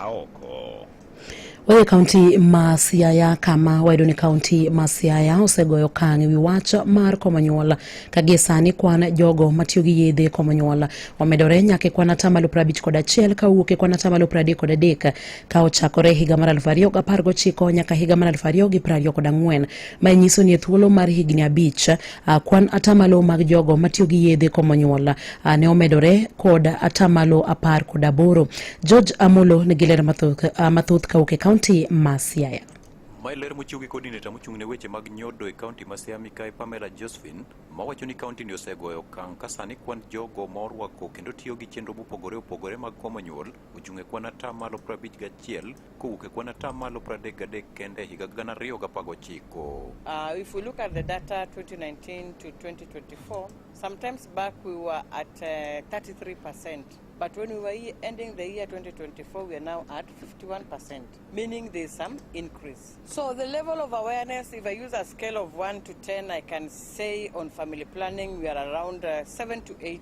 oko. Wadhi e kaunti ma Siaya kama wayudo ni kaunti ma Siaya osegoyo okang' e wi wach mar komo nyuol ka gie sani kwan jogo matiyo gi yedhe komo nyuol omedore nyaka e kwan 51% ka owuok e kwan 33% ka ochakore higa mar 2019 nyaka higa mar 2024. Mae nyiso ni e thuolo mar higni 5 kwan atamalo mag jogo matiyo gi yedhe komo nyuol ne omedore kod 18%. George Amolo nigi ler mathoth kawuok e kaunti ma Siaya. Mae ler mochiw gi coordinator mochung' ne weche mag nyodo e kaunti ma Siaya Mikai Pamela Josephine mawacho ni kaunti ni osegoyo okang' ka sani kwan jogo ma orwako kendo tiyo gi chenro mopogore opogore mag komo nyuol ochung' e kwan 51% kowuok e kwan 33% kende e higa 2019. If we look at the data 2019 to 2024, sometimes back we were at 33%. But when we were ending the year 2024, we are now at 51%, meaning there's some increase. So the level of awareness, if I use a scale of 1 to 10, I can say on family planning, we are around 7 to 8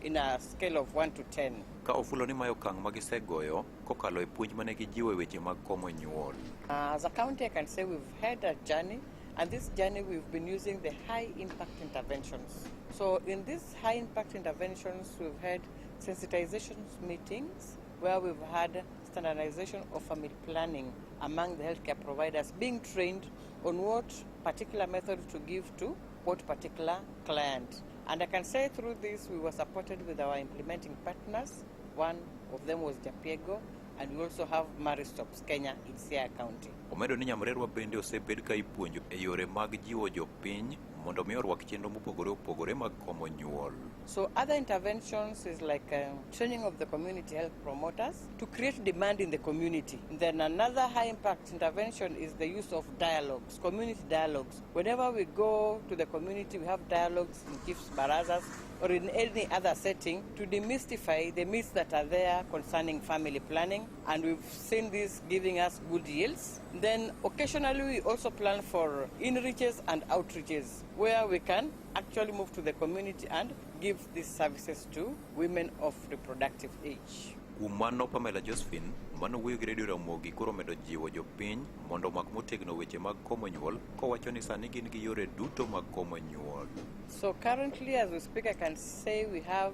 in a scale of 1 to 10. Ka ofulo ni mae okang' ma gisegoyo kokalo e puonj mane gijiwo e weche mag komo nyuol. As a county, I can say we've had a journey, and this journey we've been using the high impact interventions. So in these high impact interventions, we've had sensitization meetings where we've had standardization of family planning among the healthcare providers being trained on what particular method to give to what particular client. And I can say through this, we were supported with our implementing partners. One of them was Japiego, and we also have Marie Stopes Kenya in Siaya County. Omedo ni Nyamrerwa bende osebed ka ipuonjo e yore mag jiwo jopiny mondo mi orwak chenro mopogore opogore mag komo nyuol. So other interventions is like training of the community health promoters to create demand in the community. And then another high impact intervention is the use of dialogues, community dialogues. Whenever we go to the community, we have dialogues in chiefs barazas or in any other setting to demystify the myths that are there concerning family planning. And we've seen this giving us good yields. Then occasionally we also plan for inreaches and outreaches where we can actually move to the community and give these services to women of reproductive age. Kuom mano Pamela Josephine manowuoyo gi Radio Ramogi koro omedo jiwo jopiny mondo omak motegno weche mag komo nyuol kowacho ni sani gin gi yore duto mag komo nyuol. So currently, as we speak, I can say we have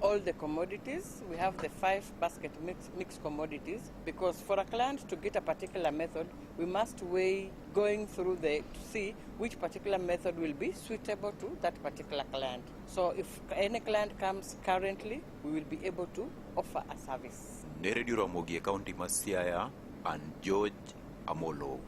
all the commodities. We have the 5 basket mixed commodities, because for a client to get a particular method, we must weigh going through the to see which particular method will be suitable to that particular client. So if any client comes currently, we will be able to offer a service. Ne Radio Ramogi e kaunti ma Siaya, an George Amolo.